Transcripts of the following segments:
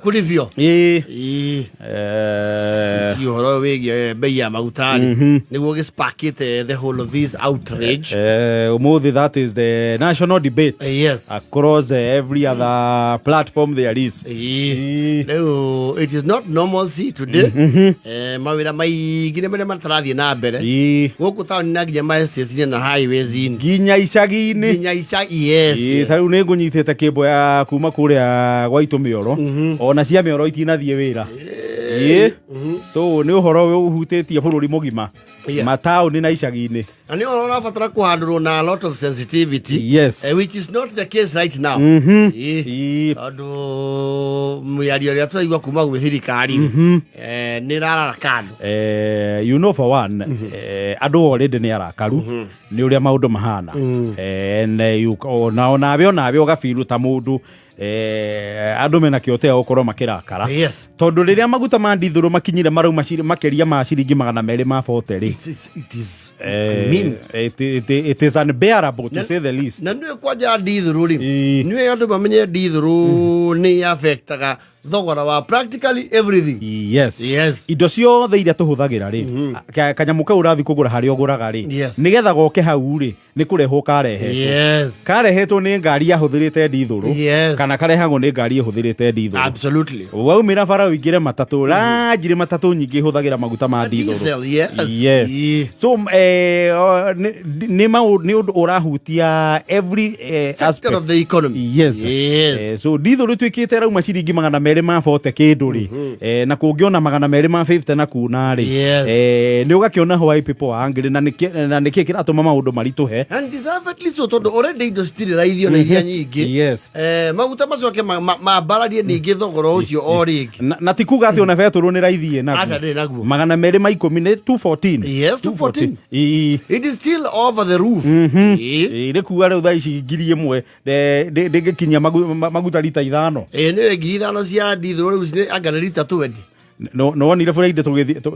Kũrĩbio. Ĩĩ. Ĩĩ. Eh, Ci ũhoro wĩgiĩ bei ya maguta rĩ, nĩguo gĩsparkĩte the whole of this outrage. Ũmũthĩ that is the national debate across every other platform there is. Ĩĩ. Ĩĩ. Rĩu it is not normalcy today. Mawĩra maingĩ nĩ marĩa matarathiĩ na mbere gũkũ taũni na nginya ma estates-inĩ na highways-inĩ, nginya icagi-inĩ. Nginya ica, yes. Ĩĩ, Yes. ta rĩu nĩ ngũnyitĩte kĩmbo ya kuma kũrĩa gwaitũ mĩoro, ona cia mĩoro itinathiĩ wĩra. Ĩĩ. So nĩ ũhoro ũhutĩtie bũrũri mũgima, mataũni na icagi-inĩ. Na nĩ ũhoro ũrabatara kũhandũrwo na a lot of sensitivity, which is not the case right now. Ĩĩ. Tondũ mĩario ĩrĩa tũraigua kuma gwĩ thirikari nĩ ĩrarara kando. You know, for one, andũ already nĩ arakaru nĩ ũrĩa maũndũ mahana. And onawe ũgabiru ta mũndũ, andũ mena kĩotea gũkorwo makĩrakara, tondũ rĩrĩa maguta ma ndithũrũ makinyire marauma makĩria ma ciringi 240 rĩ, It is mean. It is unbearable, to say the least. Na nĩwe kwanja ndithũrũ rĩ, nĩwe andũ mamenye ndithũrũ nĩ affectaga thogora wa practically everything. Indo ciothe iria tũhũthagĩra rĩ, kanyamũ kau ũrathiĩ kũgũra harĩa ũgũraga rĩ, nĩgetha goke hau rĩ, nĩ kũrehwo karehetwo, karehetwo nĩ ngari yahũthĩrĩte ndithũrũ, kana karehagwo nĩ ngari ĩhũthĩrĩte ndithũrũ. Waumĩra bara ũingĩre matatũ, ranjirĩ matatũ nyingĩ ihũthagĩra maguta ma ndithũrũ. Diesel, yes. Yes. So nĩ ũndũ ũrahutia every sector aspect of the economy. So ndithũrũ ĩtuĩkĩte rauma ciringi 240 kĩndũ rĩ, na kũngĩona 250 na kuna rĩ, nĩ ũgakĩona why people are angry, na nĩkĩ kĩratũma maũndũ maritũhe. And deservedly so, tondũ already indo citirĩ raithi ona iria nyingĩ. Maguta macoke mambararie ningĩ thogora ũcio o rĩngĩ. Na ti kuga atĩ ona betũrũ nĩ raithi ĩ Aca, ndĩrĩ naguo. 210 nĩ 214. Yes, 214. Ĩĩ. It is still over the roof. Ĩĩ. Ĩĩ, nĩ kuga rĩu thaa ici 1000 ndĩngĩkinyia maguta rita 5. Ĩĩ, nĩwe 5000 cia ndithũrũ rĩu anga nĩ rita 20. No wonire bũrĩa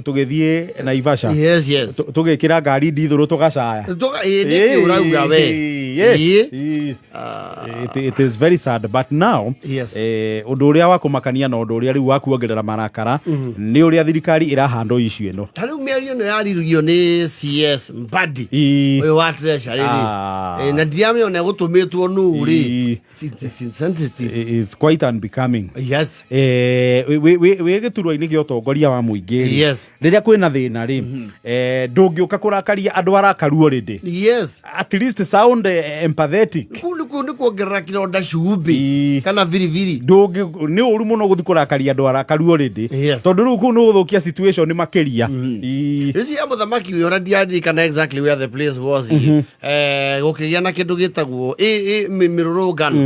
tũgĩthiĩ Naivasha, Yes. Tũgĩkĩra ngari ndithũrũ tũgacaya. Ĩĩ, nĩkĩ ũrauga we? Ĩĩ. Ĩĩ. Ĩĩ. It is very sad, but now ũndũ ũrĩa wa kũmakania na ũndũ ũrĩa rĩu wa kuongerera marakara nĩ ũrĩa thirikari ĩrahandwo issue ĩno. Ta rĩu mĩario ĩno yariririo nĩ CS Mbadi, ũyũ wa Treasury rĩ. Na ndiramĩona gũtũmĩtwo nũ rĩ. It's insensitive. Is quite unbecoming. Wĩ gĩturwa-inĩ gĩa ũtongoria wa mũingĩ rĩ, rĩrĩa kwĩna thĩna rĩ, ndũngĩũka kũrakaria andũ arakaru already. At least sound empathetic. Kũu nĩ kuongerera kĩronda cumbĩ kana biribiri. Ndũngĩ, nĩ ũru mũno gũthiĩ kũrakaria andũ arakaru already, tondũ rĩu kũu nĩ gũthũkia situation makĩria. Ici ya mũthamaki ũyũ, ona ndiaririkana exactly where the place was. Gũkĩgĩa na kĩndũ gĩtagwo mĩrũrũngano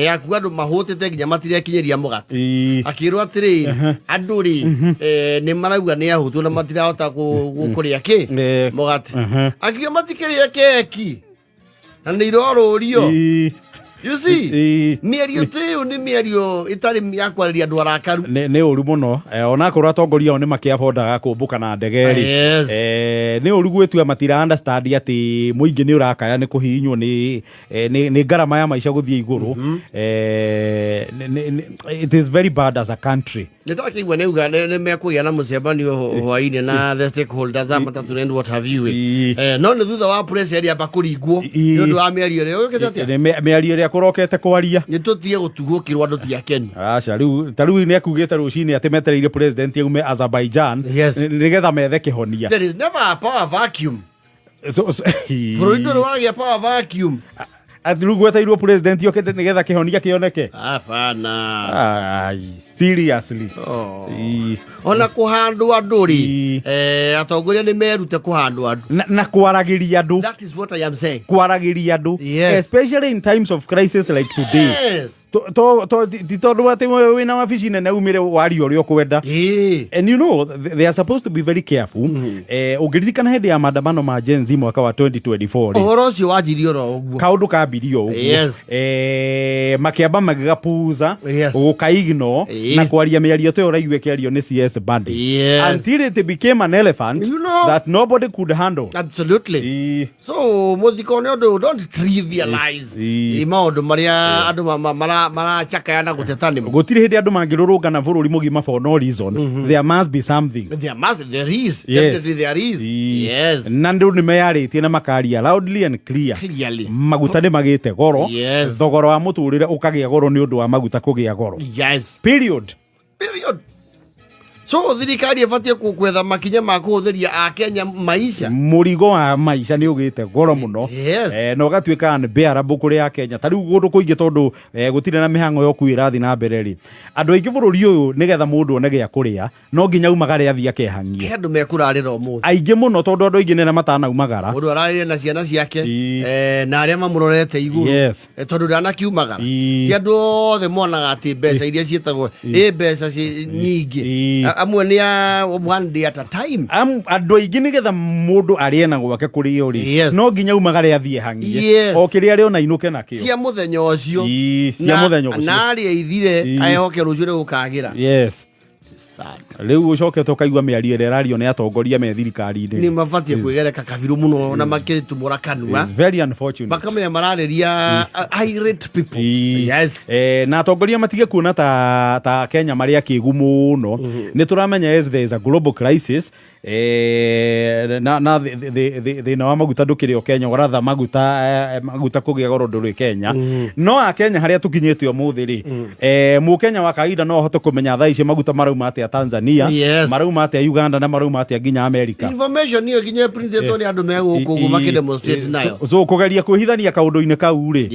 yaku, andũ mahũtĩte nginya matirekinyĩria mũgate. Akĩrwo atĩrĩrĩ, andũ rĩ, nĩ marauga nĩ ahũtu na matirahota kũrĩa kĩ mũgate. Akiuga matikĩrĩa keki na nĩ irorũrio. You see, mĩario ta ĩyo nĩ mĩario ĩtarĩ ya kwarĩria andũ arakaru. Nĩ ũru mũno. Onakorwo atongoria ao nĩ makĩabondaga kũmbũka na ndege rĩ, nĩ ũru gwĩtua matira understand atĩ mũingĩ nĩ ũrakaya nĩ kũhihinywo nĩ ngarama ya maica gũthiĩ igũrũ. It is very bad as a country. Nĩ ndakĩigua nĩ uga nĩ mekũgĩa na mũcemanio hwainĩ na the stakeholders a matatũ and what have you. No nĩ thutha wa press amba kũringwo nĩ ũndũ wa mĩario ĩrĩa ũkĩte atĩa. Nĩ mĩario ĩrĩa kũrokete kwaria. Nĩ tũtige gũtugũkĩrwo, andũ ti akenu. Aca, rĩu ta rĩu nĩ akugĩte rũcinĩ atĩ metereire president aume Azerbaijan nĩgetha methe kĩhonia. There is never a power vacuum. So, Bũrũri ndũrĩ wagĩa power vacuum. Atĩ rĩu gweteirwo president okĩte nĩgetha kĩhonia kĩoneke. Hapana. Ai, seriously. Oh. Ĩĩ. Ona kũhandwo andũ rĩ, atongoria nĩ merute kũhandwo andũ. Na kwaragĩria andũ. That is what I am saying. Kwaragĩria andũ, especially in times of crisis like today. Ti tondũ atĩ wĩna wabici nene umĩre waria ũrĩa ũkwenda. And you know they are supposed to be very careful. Ũngĩririkana hĩndĩ ya maandamano ma Gen Z mwaka wa 2024 rĩ, Ũhoro ũcio wanjirie oro ũguo. Kaũndũ kambirio ũguo. Makĩamba magĩgapuza, gũkaignore. Na kwaria mĩario ta ĩyo ũraigua ĩkĩario nĩ CS Bandi until it became an elephant You know. that nobody could handle. Absolutely. So mũthiko nĩ ũndũ, don't trivialize maũndũ marĩa andũ maracakaya na gũteta nĩmo. Gũtirĩ hĩndĩ andũ mangĩrũrũngana bũrũri mũgima for no reason. There must be something. There must, there is. Definitely there is. Yes. Na andũ nĩ meyarĩtie na makaria loudly and clear. Clearly. Maguta nĩ magĩte goro. Thogora wa mũtũrĩre ũkagĩa goro nĩ ũndũ wa maguta kũgĩa goro. Period. Period. So thirikari ĩbatiĩ gwetha makinya ma kũhũthĩria akenya maisha. Mũrigo wa maica nĩ ũgĩte goro mũno. Na ũgatuĩka unbearable kũrĩ akenya. Ta rĩu kũndũ kũingĩ tondũ gũtirĩ na mĩhang'o ya ũkui ĩrathiĩ na mbere rĩ, andũ aingĩ bũrũri ũyũ nĩgetha mũndũ one gĩa kũrĩa no nginya umagare athiĩ akehang'ie. He andũ mekũrarĩra ũmũthĩ. Aingĩ mũno tondũ andũ aingĩ nĩ arĩa matanaumagara. Mũndũ ararĩre na ciana ciake, na arĩa mamũrorete igũrũ. Tondũ ndanakiumagara. Ti andũ othe monaga atĩ mbeca iria ciĩtagwo, ĩ mbeca nyingĩ. Amwe nĩ a one day at a time. Andũ aingĩ nĩgetha mũndũ arĩe na gwake kũrĩo rĩ, no nginya umagare athiĩ hang'ie. O kĩrĩa arĩ ona inũke nakĩo. Cia mũthenya ũcio. Cia mũthenya ũcio. Na arĩe ithire, ehoke rũciũ nĩ gũkagĩra. Sad. Rĩu ũcokete ũkaigua mĩario ĩrĩa ĩrario nĩ atongoria me thirikari-inĩ. Nĩ mabatiĩ kwĩgereka kabirũ mũno na makĩtumũra kanua. It's very unfortunate. Makamenya mararĩria irate people. Na atongoria matige kuona ta Kenya marĩ akĩgu mũno. Nĩ tũramenya as there is a global crisis. Na thĩna wa maguta ndũkĩrĩ o Kenya, ũratha maguta kũgĩa goro ndũrĩ Kenya. No a Kenya harĩa tũkinyĩte ũmũthĩ rĩ, mũkenya wa kawaida no ahote kũmenya thaa ici maguta marauma atĩa Tanzania, marauma atĩa Uganda na marauma atĩa nginya America. Information ĩyo nginya ĩprintĩtwo nĩ andũ me gũkũ ũguo makĩdemonstrate nayo. So kũgeria kwĩhithania kaũndũ-inĩ kau rĩ,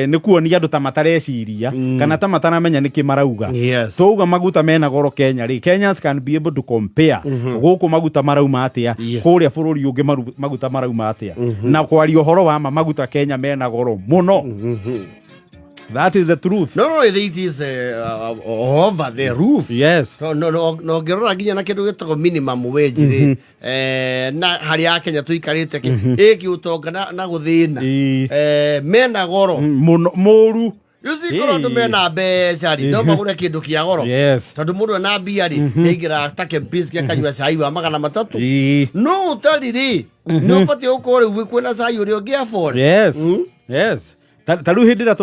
nĩ kuonia andũ ta matareciria, kana ta mataramenya nĩkĩ marauga. Twauga maguta mena goro Kenya rĩ, Kenyans can be able to compare gũkũ maguta marauma atĩa, kũrĩa bũrũri ũngĩ maguta marauma atĩa. Na kwaria ũhoro wa ma, maguta Kenya mena goro mũno. That is the truth. No, no, it is over the roof. No, no, no, no, ngĩrora nginya na kĩndũ gĩtagwo minimum wage rĩ, na harĩa a Kenya tũikarĩte kĩ, ĩkĩ ũtonga na gũthĩna. Mena goro. Mũno, mũru. You see, korwo andũ mena mbeca rĩ, no magũre kĩndũ kĩa goro. Tondũ mũndũ ena mbia rĩ, nĩaingĩraga ta Kempinski akanyua cai wa magana matatũ. No ũtarĩ rĩ, nĩ ũbatiĩ gũkorwo rĩu kwĩna cai ũrĩa ũngĩ afford. Ta rĩu hĩndĩ ĩrĩa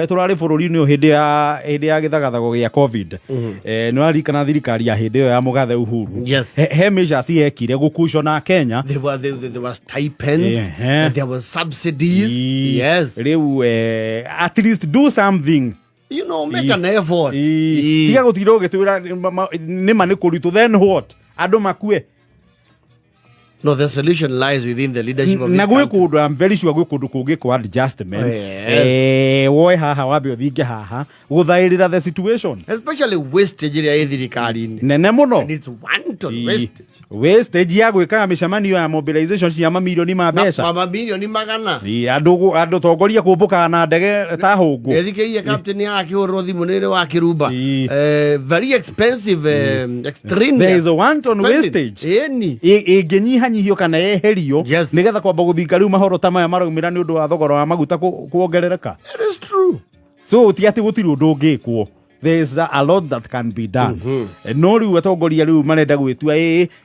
tũrarĩ bũrũri-inĩ ũyũ hĩndĩ ya gĩthagathago gĩa COVID. Nĩ ũraririkana thirikari ya hĩndĩ ĩyo ya Mũgathe Uhuru. He measures yekire gũkucona Kenya. There were stipends, and there were subsidies. Rĩu, at least do something. You know, make an effort. Tiga gũtinda ũgĩtwĩra nĩ ma nĩ kũritũ, then what? Andũ makue. No, the solution lies within the leadership of Na this gwĩ country. kũndũ, I'm very sure gwĩ kũndũ kũngĩ kwa adjustment. Woe haha, wambe ũthinge haha, gũthaĩrĩra the situation. Especially wastage ĩrĩa ĩ thirikari-inĩ. Nene mũno. And it's wanton wastage. Wastage ya gwĩkaga mĩcemanio ya mobilization cia mamirioni ma mbeca. Mamirioni magana. Andũ tongoria kũmbũkaga na ndege ta hũngũ. Nĩthikĩrĩria captain ya akĩhũrĩrwo thimũ nĩ wa Kĩrumba. Very expensive, extremely There is a wanton expensive. wastage. Ĩni. Ĩngĩnyihanyihio kana yeherio, nĩgetha kwamba gũthinga rĩu mahoro ta maya maraumĩra nĩ ũndũ wa thogora wa maguta kuongerereka. It is true. So ti atĩ gũtirĩ ũndũ ũngĩkwo. There is a lot that can be done. No rĩu atongoria rĩu marenda gwĩtua,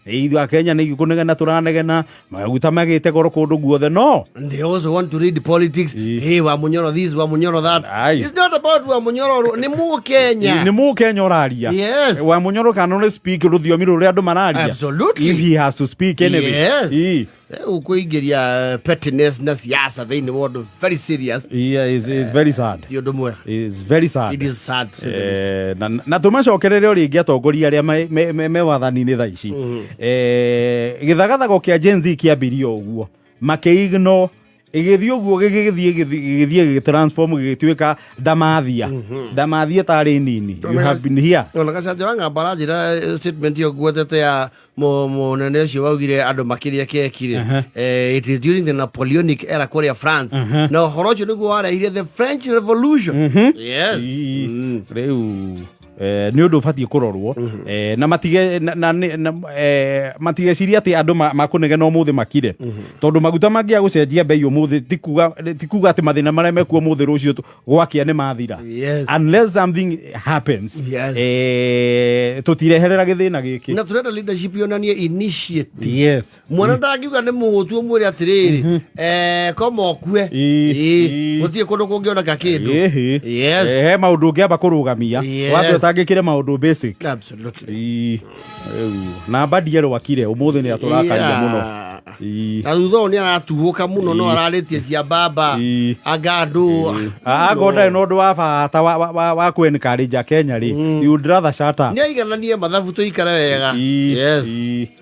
ithuĩ a Kenya nĩ kũnegena tũranegena, maguta magĩte goro kũndũ guothe, no. And they also want to read politics. Hey, wa Munyoro this, wa Munyoro that. Aye. It's not about wa Munyoro, nĩ Mũkenya. Nĩ Mũkenya ũraria. Wa Munyoro can only speak rũthiomi rũrĩa andũ mararia. If he has to speak anyway. Rĩu kũingĩria pettiness na siasa thĩinĩ wa ũndũ very serious. Yeah, it's very sad. Ti ũndũ mwega. It's very sad. It is sad to say the least. Na tũmacokerere o rĩngĩ atongoria arĩa me wathani-inĩ thaa ici. Gĩthagathago kĩa Gen Z kĩambirie ũguo. Makĩignore, ĩgĩthiĩ ũguo, gĩgĩthiĩ gĩgĩtransform, gĩgĩtuĩka ndamathia. Ndamathia tarĩ nini. You have been here. Ona Gacanja wa Ng'amba aranjĩra statement ĩyo ngwetete ya mũnene ũcio waugire andũ makĩrĩa keki rĩ. It is during the Napoleonic era kũrĩa France. Na ũhoro ũcio nĩguo warehire the French Revolution. Yes. Rĩu. Nĩ ũndũ ũbatiĩ kũrorwo. Na matige na, na, na, matigecirie atĩ andũ makũnegena ũmũthĩ makire, tondũ maguta mangĩaga gũcenjia bei ũmũthĩ ti kuga atĩ mathĩna marĩa mekuo ũmũthĩ rũciũ gwakĩa nĩ mathira. Unless something happens, tũtireherera gĩthĩna gĩkĩ. Na tũrenda leadership yonanie initiative. Mwana ndangiuga nĩ mũhũtu, ũmwĩre atĩrĩrĩ, koma ũkue. Gũtirĩ kũndũ kũngĩoneka kĩndũ. Yes. He maũndũ ũngĩamba kũrũgamia. Wambe ũtangĩkĩre maũndũ basic. Rĩu, na mbadi erwakire ũmũthĩ nĩ atũrakaria mũno. Na thutha ũyũ nĩ aratuhũka mũno, no ararĩtie cia baba. Anga andũ Akorwo ndarĩ na ũndũ wa bata wa kũ encourage Kenya rĩ, you would rather shut up. Nĩ aigananie mathabu tũikare wega.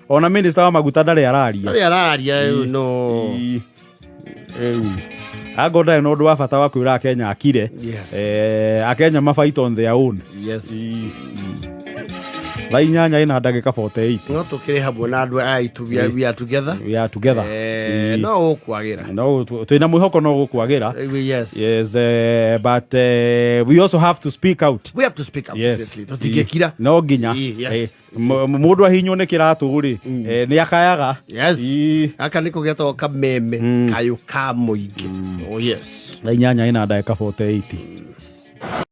Ona minister wa maguta ndarĩ araria. Arĩa araria rĩu no. Rĩu akorwo ndarĩ na ũndũ wa bata wa kwĩra Akenya akire, Akenya ma fight on their own. Thaa 8 ina ndagĩka 48. No tũkĩrĩ hamwe na andũ aya aitũ, we are together. We are together. No ũkwagĩra. No twĩna mwĩhoko no gũkwagĩra. Yes. Yes, but we also have to speak out. We have to speak out. Definitely. Tũtingĩkira. No nginya. Mũndũ ahinywo nĩ kĩratũ rĩ, nĩ akayaga. Gaka nĩko getagwo kameme kayũ ka mũingĩ. Oh yes. Thaa 8 ina ndagĩka 48.